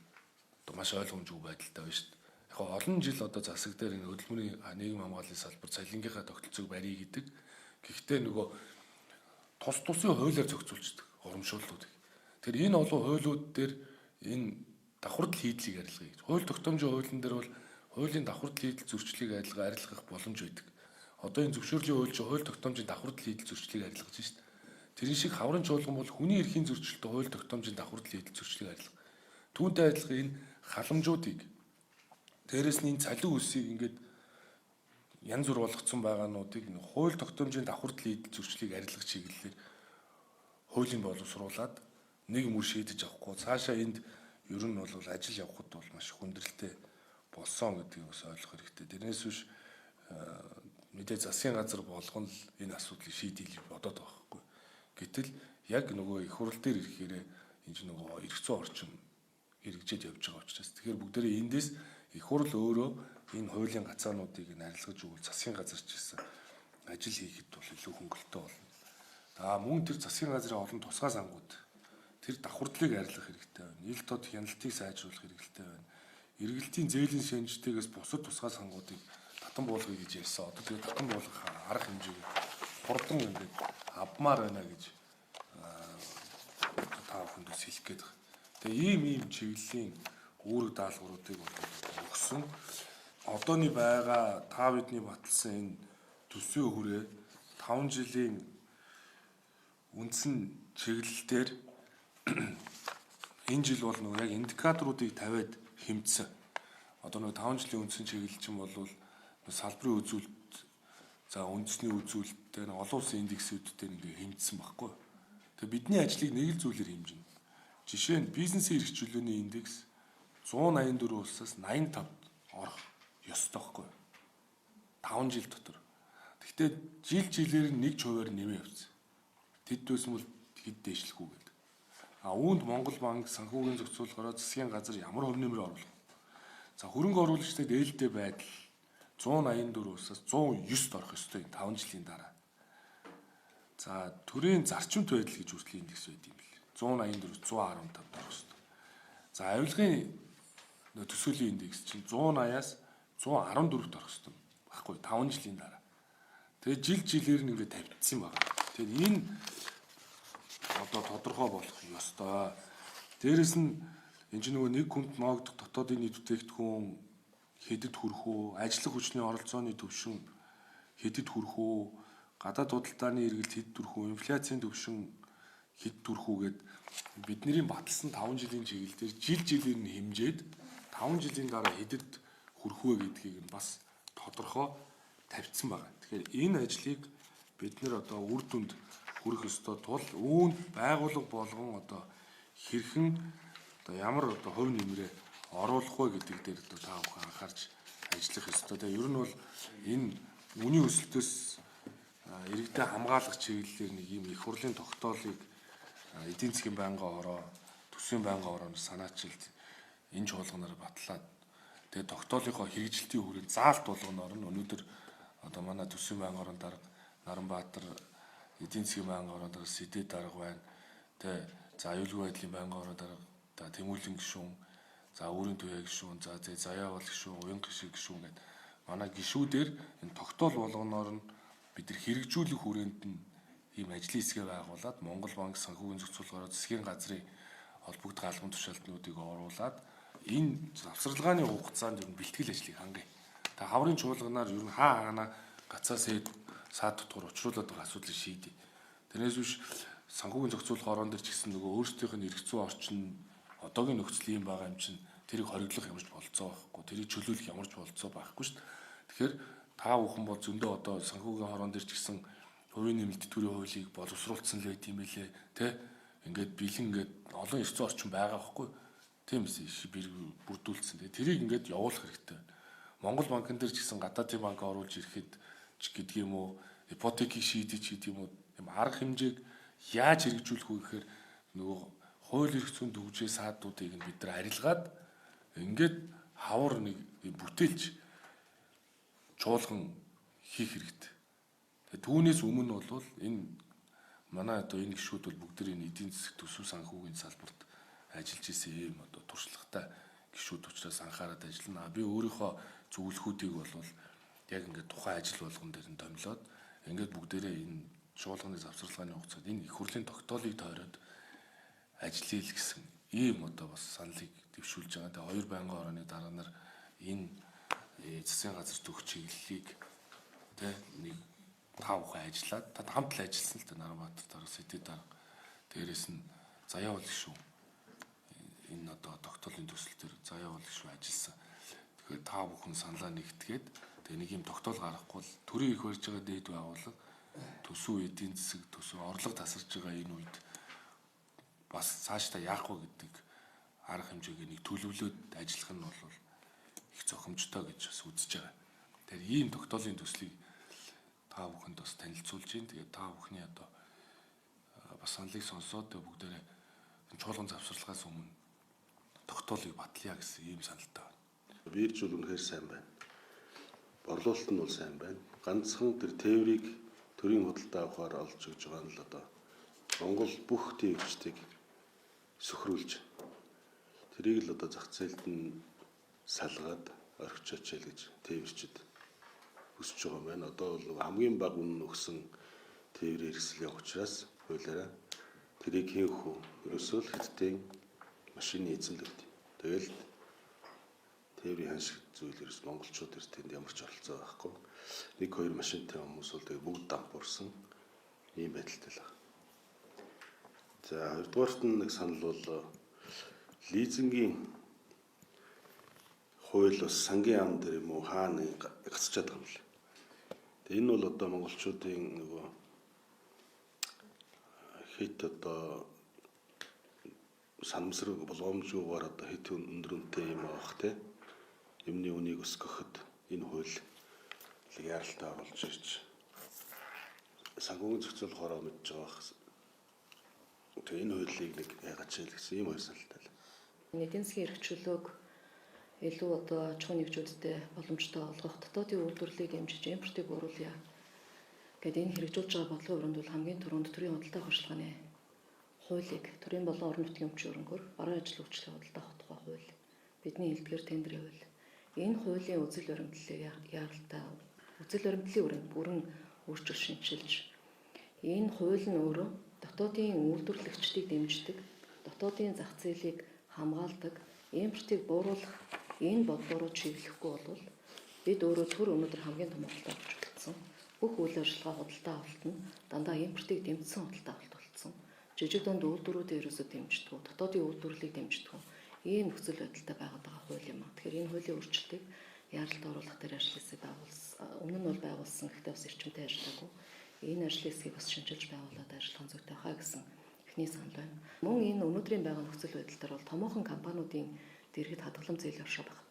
одоо маш ойлгомжгүй байдалтай байна шүү дээ. Яг олон жил одоо засаг дээр энэ хөдөлмөрийн нийгэм хамгааллын салбар цалингийнхаа тогтолцоог барья гэдэг. Гэхдээ нөгөө тус тусын хуулиар зохицуулчихдаг урамшууллуудыг. Тэгэхээр энэ олон хуулиуд дээр энэ давхардал хийдлийг арилгая гэж. Хууль тогтоомжийн хуулийн дээр бол хуулийн давхардал хийдэл зөрчлийг арилгах боломж байдаг. Одоо энэ зөвшөөрлийн хууль чинь хууль тогтоомжийн давхардал хийдэл зөрчлийг арилгаж шít. Тэрэн шиг хаврын чуулган бол хүний эрхийн зөрчилтэй хууль тогтоомжийн давхардал хийдэл зөрчлийг арилгах. Түүнтэй адилхан энэ халамжуудыг дээрэс нь энэ цалин үсийг ингээд янз бүр болгоцсон байгаануудыг хууль тогтоомжийн давхардал хийдэл зөрчлийг арилгах чиглэлээр хуулийн боловсруулад нэг мөр шийдэж авахгүй цаашаа энд ер нь бол ажил явахад бол маш хүндрэлтэй болсон гэдгийг бас ойлгох хэрэгтэй. Тэрнээс биш мэдээ засгийн газар болгон л энэ асуудлыг шийдъя гэж бодоод байгаа байхгүй. Гэтэл яг нөгөө их хурл дээр ирэхээрээ энэ чинь нөгөө эрх зүйн орчин хэрэгжээд явж байгаа учраас тэгэхээр бүгдээрээ эндээс их хурл өөрөө энэ хуулийн гацаануудыг нь арилгаж өгвөл засгийн газар ч гэсэн ажил хийхэд бол илүү хөнгөлөлттэй болно. За мөн тэр засгийн газрын олон тусгай сангууд тэр давхардлыг арилгах хэрэгтэй байна. Ил тод хяналтыг сайжруулах хэрэгтэй байна. Эргэлтийн зээлийн шэнжтэйгээс бусад тусгай сангуудыг татан буулгая гэж ярьсан. Одоо тэгээ татан буулгах арга хэмжээг хурдан ингээд авмаар байна гэж та бүхэнд бас хэлэх гээд байна. Тэгээ ийм чиглэлийн үүрэг даалгавруудыг бол өгсөн. Одооний байгаа та бидний баталсан энэ төсвийн хүрээ 5 жилийн үндсэн чиглэл дээр энэ жил бол нөгөө яг индикаторуудыг тавиад хэмжсэн. Одоо нөгөө 5 жилийн үндсэн чиглэл чинь бол салбарын үзүүлэлт, за үндэсний үзүүлэлт, олон улсын индексүүд дээр ингээ хэмжсэн байхгүй. Тэгээ бидний ажлыг нэг л зүйлээр хэмжинэ. Жишээ нь бизнесийн эрх чөлөөний индекс 184 улсаас 85-д орох ёстой байхгүй. 5 жил дотор. Гэхдээ жил жилээр нь 1% нэмээ явцсан. Тэд байсан бол хэд дээшлэхгүй гэдэг. А үүнд Монгол банк санхүүгийн зохицуулгаараа засгийн газар ямар хувь нэмэр оруулах вэ? За хөрөнгө оруулагчдад ээлтэй байдал 184 улсаас 109-д орох ёстой 5 жилийн дараа. За төрийн зарчимт байдал гэж хүртэл индекс байд юм бэл. 184 115-д орох ёстой. За авилгын төсөөлийн индекс чинь 180-аас 114-д орох ёстой байхгүй 5 жилийн дараа. Тэгээ жил жилээр нь ингээд тавьчихсан юм байна. Тэгэхээр энэ одоо тодорхой болох ёстой. Дээрэс нь энэ чинь нөгөө нэг хүнд ноогдох дотоодын нийт бүтээгдэхүүн хэдэд хүрэх үү, ажиллах хүчний оролцооны түвшин хэдэд хүрэх үү, гадаад худалдааны эргэлт хэд хүрэх үү, инфляцийн түвшин хэд хүрэх үү гэд бидний баталсан 5 жилийн чиглэл дээр жил жилээр нь хэмжээд 5 жилийн дараа хэдэд хүрэх вэ гэдгийг нь бас тодорхой тавьчихсан байна. Тэгэхээр энэ ажлыг бид нэр одоо үр дүнд хүрэх ёстой тул үүнд байгууллага болгон одоо хэрхэн одоо ямар одоо хувь нэмрээ оруулах вэ гэдэг дээр одоо та бүхэн анхаарч ажиллах ёстой. Тэгээ ер нь бол энэ үнийн өсөлтөөс иргэдэд хамгаалах чиглэлээр нэг юм их хурлын тогтоолыг эдийн засгийн байнгын хороо, төсвийн байнгын хорооноос санаачилж энэ чуулганаар батлаад тэгээ тогтоолынхоо хэрэгжилтийн хүрээнд заалт болгоноор нь өнөөдөр одоо манай төсвийн байнгын хорооны дарга Наранбаатар, эдийн засгийн байнгын хорооны дарга Сэдэ дарга байна. Тэгээ за аюулгүй байдлын байнгын хорооны дарга за Тэмүүлэн гишүүн, за Үүрийн туяа гишүүн, за Заяавал гишүүн, Уян гишүүн гишүүн гэдэг манай гишүүдээр энэ тогтоол болгоноор нь бид нар хэрэгжүүлэх хүрээнд нь ийм ажлын хэсгээ байгуулад Монгол банк, санхүүгийн зохицуулгаараа засгийн газрын холбогдох албан тушаалтнуудыг оруулаад энэ завсарлагын хугацаанд ер нь бэлтгэл ажлыг хангая. Тэгээ хаврын чуулганаар ер нь хаа хаана гацаа сэд саад дотор учруулад байгаа асуудлыг шийдье. Тэрнээс биш санхүүгийн зохицуулах орон дээр ч гэсэн нөгөө өөрсдийнх нь эрх зүйн орчин одоогийн нөхцөл юм байгаа юм чинь тэрийг хориглох ямарч болцоо байхгүй. Тэрийг чөлөөлөх ямарч болцоо байхгүй шүү дээ. Тэгэхээр та бүхэн бол зөндөө одоо санхүүгийн хорон дээр ч гэсэн хувийн нэмэлт төрийн хуулийг боловсруулсан л байт юм билэ, тэ? Ингээд бэлэн ингээд олон эрх зүйн орчин байгаа байхгүй. Тийм биз бүрдүүлсэн. Тэгээ тэрийг ингээд явуулах хэрэгтэй байна. Монгол банкн дээр ч гэсэн гадаадын банк оруулж ирэхэд ч гэдэг юм уу, ипотекийг шийдэж гэдэг юм уу, юм арга хэмжээг яаж хэрэгжүүлэх вэ гэхээр нөгөө хууль эрх зүйн түгжээ саадуудыг нь бид нар арилгаад ингээд хавар нэг бүтээлч чуулган хийх хэрэгтэй. Тэгээ түүнээс өмнө бол энэ манай одоо энэ гишүүд бол бүгд энэ эдийн засаг төсөв санхүүгийн салбарт ажиллаж исэн ийм одоо туршлагатай гишүүд учраас анхаарал ажиллана. Би өөрийнхөө зөвлөхүүдийг бол яг ингээд тухайн ажил болгон дээр нь томилоод ингээд бүгдээрээ энэ чуулганы завсарлагын хугацаанд энэ их хурлын тогтоолыг тойроод ажиллая л гэсэн ийм одоо бас саналыг дэвшүүлж байгаа. Тэгээ хоёр байнгын орооны дараа нар энэ засгийн газар төх чиглэлийг тэ нэг та бүхэн ажиллаад та хамт л ажилласан л та Наранбаатар дарга, Сэдэ дарга, дээрээс нь Заяавал гишүүн энэ одоо тогтоолын төсөл төр Заяавал гишүүн ажилласан. Тэгэхээр та бүхэн саналаа нэгтгээд тэгээ нэг юм тогтоол гаргахгүй бол төрийн их барьж байгаа дээд байгууллага төсөв эдийн засаг төсөв орлого тасарч байгаа энэ үед бас цаашдаа яах вэ гэдэг арга хэмжээг нэг төлөвлөөд ажиллах нь бол их зохимжтой гэж бас үзэж байгаа. Тэгэхээр ийм тогтоолын төслийг та бүхэнд бас танилцуулж байна. Тэгээд та бүхний одоо бас саналыг сонсоод тэгээ бүгдээрээ чуулган завсарлагаас өмнө тогтоолыг батлая гэсэн ийм саналтай байна. Бирж бол үнэхээр сайн байна. Борлуулалт нь бол сайн байна. Ганцхан тэр тээврийг төрийн худалдаа авахар олж өгж байгаа нь л одоо Монгол бүх тээврчдийг сөхрүүлж тэрийг л одоо зах зээлд нь салгаад орхичооч л гэж тээвэрчд хүсэж байгаа юм байна. Одоо бол хамгийн бага үнэ өгсөн тээврийн хэрэгсэл явах учраас хуулиараа тэрийг хийх үү? Ерөөсөө л хятадын машины эзэн л өгд. Тэгэл тээврийн ханш зүйл ерөөс монголчууд тэр тэнд ямар ч оролцоо байхгүй. Нэг хоёр машинтай хүмүүс бол тэгээ бүгд дампуурсан ийм байдалтай л байна. За хоёрдугаарт нь нэг санал бол лизингийн хууль бас сангийн яам дээр юм уу хаана гацчаад байгаа юм лээ. Тэгээ энэ бол одоо монголчуудын нөгөө хит одоо санамсраг болгоомжгүйгээр одоо хит өндөр үнэтэй юм авах те юмны үнийг өсгөхөд энэ хууль яралтай оруулж ирж санхүүгийн зохицуулах хороо мэдж байгаа бах. Тэгээ энэ хуулийг нэг яагач л гэсэн ийм хоёр саналтай л. Эдийн засгийн эрх чөлөөг илүү одоо аж ахуйн нэгжүүдтэй боломжтой олгох, дотоодын үйлдвэрлэлийг дэмжиж импортыг бууруулъя. Гэт энэ хэрэгжүүлж байгаа бодлогын өрөөнд бол хамгийн түрүүнд төрийн худалдаа авах хуулийг төрийн болон орон нутгийн өмчийн өрөнгөөр баруун ажил үйлчлэлийн худалдаа авах тухай хууль, бидний хэлдгээр тендерийн хууль. Энэ хуулийн үзэл баримтлалыг яаралтай үзэл баримтлалын бүрэн өөрчилж шинчилж энэ хууль нь өөрөө дотоодын үйлдвэрлэгчдийг дэмждэг, Дотоодын зах зээлийг хамгаалдаг, импортыг бууруулах энэ бодлого руу чиглэхгүй бол бид өөрөө төр өнөөдөр хамгийн том худалдаа авч болцсон. Бүх үйл ажиллагаа худалдаа авалт нь дандаа импортыг дэмжсэн худалдаа авалт болцсон. Жижиг дунд үйлдвэрүүдээ ерөөсөө дэмждэг, дотоодын үйлдвэрлэлийг дэмждэг. Ийм нөхцөл байдалтай байгаад байгаа хууль юм а. Тэгэхээр энэ хуулийн өөрчлөлтийг яаралд оруулах дээр ажил хэсэг байгуулсан. Өмнө нь бол байгуулсан, гэхдээ бас эрчимтэй ажиллаагүй. Энэ ажлын хэсгийг бас шинжилж байгуулад ажиллах нь зүйтэй хаа гэсэн эхний санал байна. Мөн энэ өнөөдрийн байгаа нөхцөл байдал дээр бол томоохон компаниудын дэргэд хадгаламж зээлийн хоршоо багт.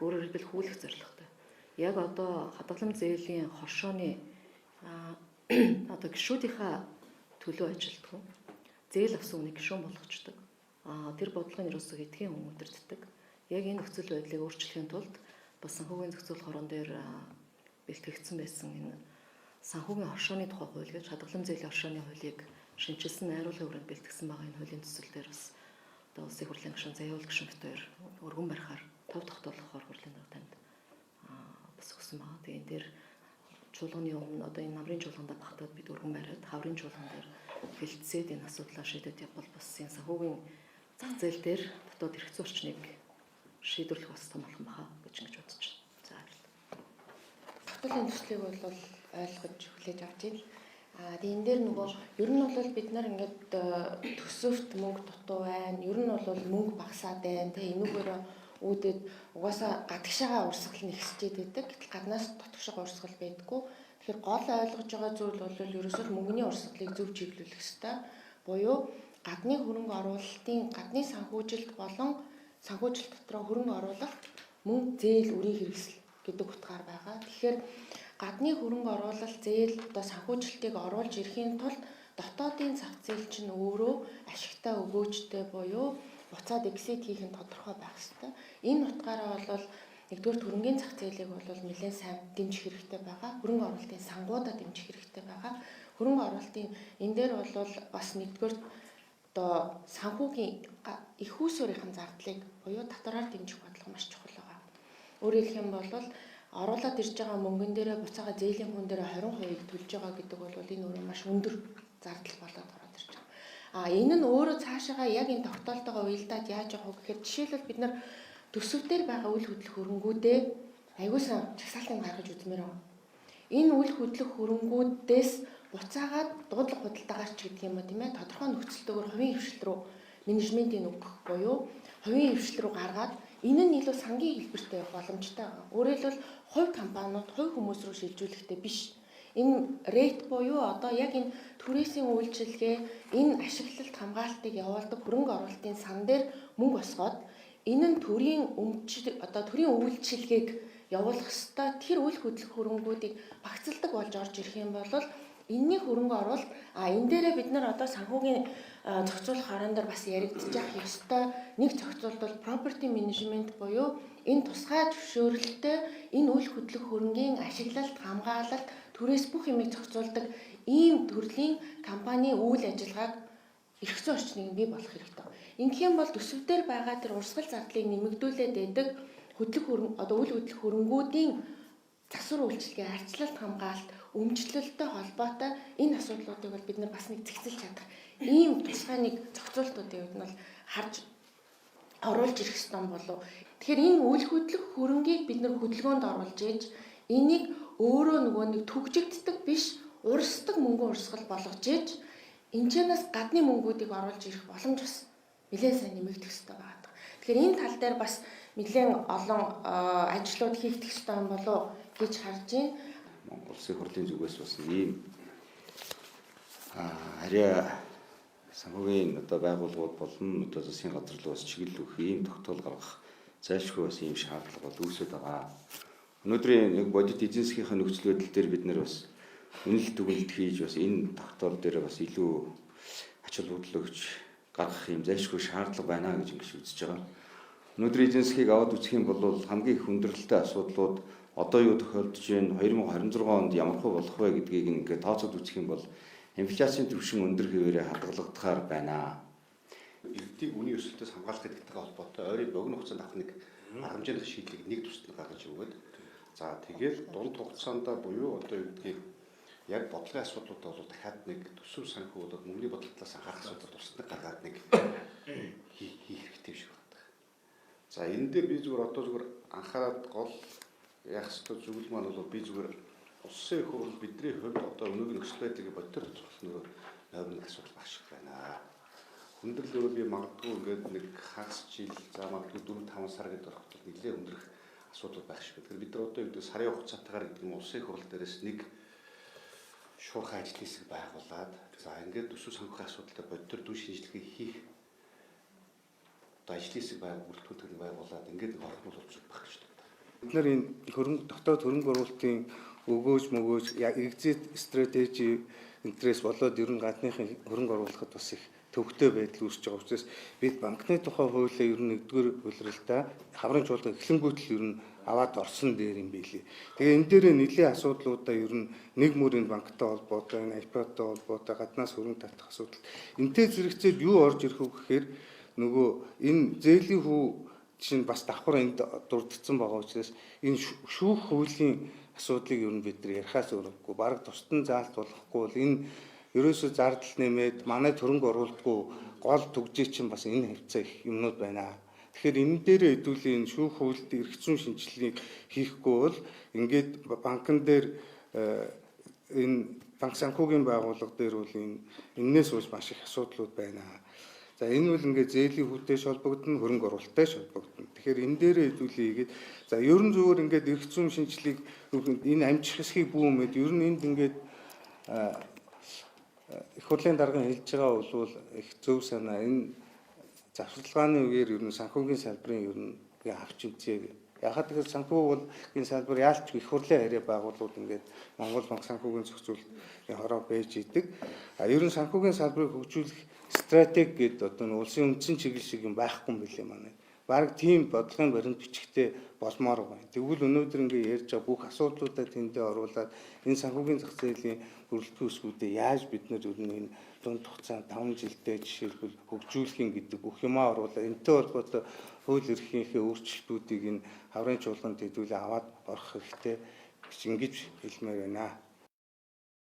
Өөрөөр хэлбэл хүлэх зорилготой. Яг одоо хадгаламж зээлийн хоршооны одоо гишүүдийнхаа төлөө ажилтгүй. Зээл авсан үнийг гишүүн болгочдөг. Тэр бодлогын ерөөсөө хэдхэн хүн удирддаг. Яг энэ нөхцөл байдлыг өөрчлөхийн тулд бас санхүүгийн зохицуулах хорон дээр бэлтгэгдсэн байсан энэ санхүүгийн хоршооны тухай хууль гэж хадгаламж зээлийн хоршооны хуулийг шинэчилсэн найруулгын хүрээнд бэлтгэсэн байгаа энэ хуулийн төсөл дээр бас одоо улсын хурлын гишүүн Заяул гишүүн бит хоёр өргөн барихаар тов тогтоолгохоор хурлын дарга танд бас өгсөн байгаа. Тэгээ энэ дээр чуулганы өмнө одоо энэ намрын чуулгандаа багтаад бид өргөн бариад хаврын чуулган дээр хэлтсээд энэ асуудлаа шийдээд явбал бас энэ санхүүгийн зах зээл дээр дотоод эрх зүйн орчныг шийдвэрлэх бас том алхам баха гэж ингэж бодож байна. За баярлалаа. Тогтоолын төслийг бол ойлгож хүлээж авч байна. Тэгээ энэ дээр нөгөө ер нь бол бид нар ингээд төсөвт мөнгө дутуу байна. Ер нь бол мөнгө багасаад байна. Тэгээ энүүгээр үүдээд угаасаа гадагшаага урсгал нь ихсчээд байдаг. Гэтэл гаднаас дотгошоо урсгал байдаггүй. Тэгэхээр гол ойлгож байгаа зүйл бол ерөөсөө мөнгөний урсгалыг зөв чиглүүлэх ёстой. Буюу гадны хөрөнгө оруулалтын гадны санхүүжилт болон санхүүжилт дотроо хөрөнгө оруулалт мөн зээл үрийн хэрэгсэл гэдэг утгаар байгаа. Тэгэхээр гадны хөрөнгө оруулалт зээл одоо санхүүжилтийг оруулж ирэхийн тулд дотоодын зах зээл чинь өөрөө ашигтай өгөөжтэй буюу буцаад exit хийх нь тодорхой байх ёстой. Энэ утгаараа бол нэгдүгээр хөрөнгийн зах зээлийг бол нэлээд сайн дэмжих хэрэгтэй байгаа. Хөрөнгө оруулалтын сангуудаа дэмжих хэрэгтэй байгаа. Хөрөнгө оруулалтын энэ дээр бол бас нэгдүгээр одоо санхүүгийн их усүрийн зардлыг буюу татвараар дэмжих бодлого маш чухал байгаа. Өөрөөр хэлэх юм бол оруулаад ирж байгаа мөнгөн дээрээ буцаага зээлийн хүн дээрээ 20% төлж байгаа гэдэг бол энэ өөрөө маш өндөр зардал болоод ороод ирж байгаа. Энэ нь өөрөө цаашаага яг энэ тогтоолтойгоо уялдаад яаж явах вэ гэхээр жишээлбэл бид нар төсөв дээр байгаа үйл хөдлөх хөрөнгүүдээ аягүй сайн жагсаалтыг гаргаж үзмээр байна. Энэ үйл хөдлөх хөрөнгүүдээс буцаагаад дуудлага худалдаагаар ч гэдэг юм уу тийм тодорхой нөхцөлтэйгээр хувийн хвшил рүү менежментийн өгөх буюу хувийн хвшил рүү гаргаад энэ нь илүү сангийн хэлбэртэй явах боломжтой байгаа. Өөрөөр хэлбэл хувь компаниуд, хувь хүмүүс рүү шилжүүлэхтэй биш. Энэ рейт буюу одоо яг энэ түрээсийн үйлчилгээ, энэ ашиглалт хамгаалтыг явуулдаг хөрөнгө оруулалтын сан дээр мөнгө босгоод энэ нь төрийн өмчил одоо төрийн үйлчилгээг явуулах ёстой тэр үйл хөдлөх хөрөнгүүдийг багцалдаг болж орж ирэх юм бол энэний хөрөнгө оруулалт энэ дээрээ бид нар одоо санхүүгийн зохицуулах хорон дээр бас яригдчих ёстой нэг зохицуулт бол property management буюу энэ тусгай зөвшөөрөлттэй энэ үйл хөдлөх хөрөнгийн ашиглалт, хамгаалалт, түрээс бүх юмыг зохицуулдаг ийм төрлийн компани үйл ажиллагааг эрх зүйн орчныг бий болох хэрэгтэй. Ингэх юм бол төсөв дээр байгаа тэр урсгал зардлыг нэмэгдүүлээд байдаг хөдлөх хөрөнгө одоо үйл хөдлөх хөрөнгүүдийн засвар үйлчилгээ, арчлалт хамгаалалт, өмчлөлттэй холбоотой энэ асуудлуудыг бол бид нар бас нэг зэгцэлж чадах ийм тусгай нэг зохицуултуудыг бид нь бол харж оруулж ирэх ёстой болов. Тэгэхээр энэ үйл хөдлөх хөрөнгийг бид нар хөдөлгөөнд оруулж ээж энийг өөрөө нөгөө нэг түгжигддэг биш урсдаг мөнгөн урсгал болгож ээж энэчнээс гадны мөнгүүдийг оруулж ирэх боломж бас нэлээд сайн нэмэгдэх ёстой байгаа. Тэгэхээр энэ тал дээр бас нэлээд олон ажлууд хийгдэх ёстой юм болов гэж харж байна. Монгол Улсын хурлын зүгээс бас ийм арай санхүүгийн одоо байгууллагууд болон одоо засгийн газар руу бас чиглэл өгөх ийм тогтоол гаргах зайлшгүй бас ийм шаардлага бол үүсэт байгаа. Өнөөдрийн яг бодит эдийн засгийнхаа нөхцөл байдал дээр бид нэр бас үнэлт дүгнэлт хийж бас энэ тогтоол дээр бас илүү ач холбогдол өгч гаргах ийм зайлшгүй шаардлага байна гэж ингэж үзэж байгаа. Өнөөдрийн эдийн засгийг аваад үзэх юм бол хамгийн их хүндрэлтэй асуудлууд одоо юу тохиолдож байна, 2026 онд ямар хөө болох вэ гэдгийг ингээд тооцоод үзэх юм бол инфляцийн түвшин өндөр хэвээрээ хадгалагдахаар байна. Иргэдийг үнийн өсөлтөөс хамгаалах гэдэгтэйгээ холбоотой ойрын богино хугацаанд авах нэг арга хэмжээний шийдлийг нэг тусад нь гаргаж өгөөд за тэгэл дунд хугацаанд буюу одоо юу гэдгийг Яг бодлогын асуудлуудаа бол дахиад нэг төсөв санхүү болоод мөнгөний бодлого талаас анхаарах асуудал тусдаг гаргаад нэг хийх хэрэгтэй юм шиг байна. За энэ дээр би зүгээр одоо зүгээр анхаарад гол яах ёстой зүйл маань бол би зүгээр улсын их хурл бидний хувьд одоо өнөөгийн нөхцөл байдлыг бодитоор тодорхойлох нөгөө номер нэг асуудал байх шиг байна. Хүндрэл өөрөө би магадгүй ингээд нэг хагас жил за магадгүй 4 5 сар гэдэг ороход нэлээд хүндрэх асуудал байх шиг. Тэгэхээр бид нар одоо юу гэдэг сарын хугацаатайгаар гэдэг юм улсын их хурл дээрээс нэг шуурхай ажлын хэсэг байгуулад за ингээд төсөв санхүүгийн асуудалтай бодитоор дүн шинжилгээ хийх одоо ажлын хэсэг бүрэлдэхүүн төрөл байгуулад ингээд нэг орох нь бол зүг байх гэж байна. Бид нар энэ хөрөнгө дотоод хөрөнгө оруулалтын өгөөж мөгөөж exit strategy интерес болоод ер нь гадныхын хөрөнгө оруулахад бас их төвөгтэй байдал үүсэж байгаа учраас бид банкны тухай хуулиа ер нь нэгдүгээр улиралдаа хаврын чуулган эхлэнгүүт л ер нь аваад орсон дээр юм билий. Тэгээ энэ дээрээ нэлийн асуудлуудаа ер нь нэг мөрийн банктай холбоотой, энэ IPO-той холбоотой гаднаас хөрөнгө татах асуудал. Энтэй зэрэгцээд юу орж ирэх вэ гэхээр нөгөө энэ зээлийн хүү чинь бас давхар энд дурдсан байгаа учраас энэ шүүх хуулийн асуудлыг ер нь бид нар ярихаас өөрөхгүй бараг тусдан заалт болохгүй бол энэ ерөөсөө зардал нэмээд манай хөрөнгө оруулалтгүй гол түгжээ чинь бас энэ хавцаа их юмнууд байна. Тэгэхээр энэ дээрээ хэдүүлийн энэ шүүх хуульд эрх зүйн шинжилгээг хийхгүй бол ингээд банкн дээр энэ банк санхүүгийн байгууллага дээр бол энэ энээс болж маш их асуудлууд байна. За энэ бол ингээд зээлийн хүүтэй холбогдно, хөрөнгө оруулалттай холбогдно. Тэгэхээр энэ дээрээ хэдүүлээ хийгээд за ер нь зүгээр ингээд эрх зүйн шинжилгээг энэ амжих хэсгийг бүүмэд ер нь энд ингээд их хурлын даргын хэлж байгаа бол их зөв санаа. Энэ завсарлагын үеэр ер нь санхүүгийн салбарын ер нь авч үзье. Яхад тэгэхээр санхүү бол энэ салбар яалч их хурлын харьяа байгууллагууд ингээд Монгол банк санхүүгийн зохицуулалтын хороо байж идэг. А ер нь санхүүгийн салбарыг хөгжүүлэх стратеги гэдэг одоо улсын үндсэн чиглэл шиг юм байхгүй юм билээ манай. Бараг тийм бодлогын баримт бичгтээ болмоор байна. Тэгвэл өнөөдөр ингээ ярьж байгаа бүх асуудлуудаа тэндээ оруулаад энэ санхүүгийн зах зээлийн бүрэлдэхүүн өсгүүдээ яаж бид нар ер нь энэ дунд хугацаанд 5 жилдээ жишээлбэл хөгжүүлэх юм гэдэг бүх юмаа оруулаад энэтэй холбоотой хууль эрхийнхээ өөрчлөлтүүдийг энэ хаврын чуулганд хэдүүлээ аваад орох хэрэгтэй гэж ингэж хэлмээр байна.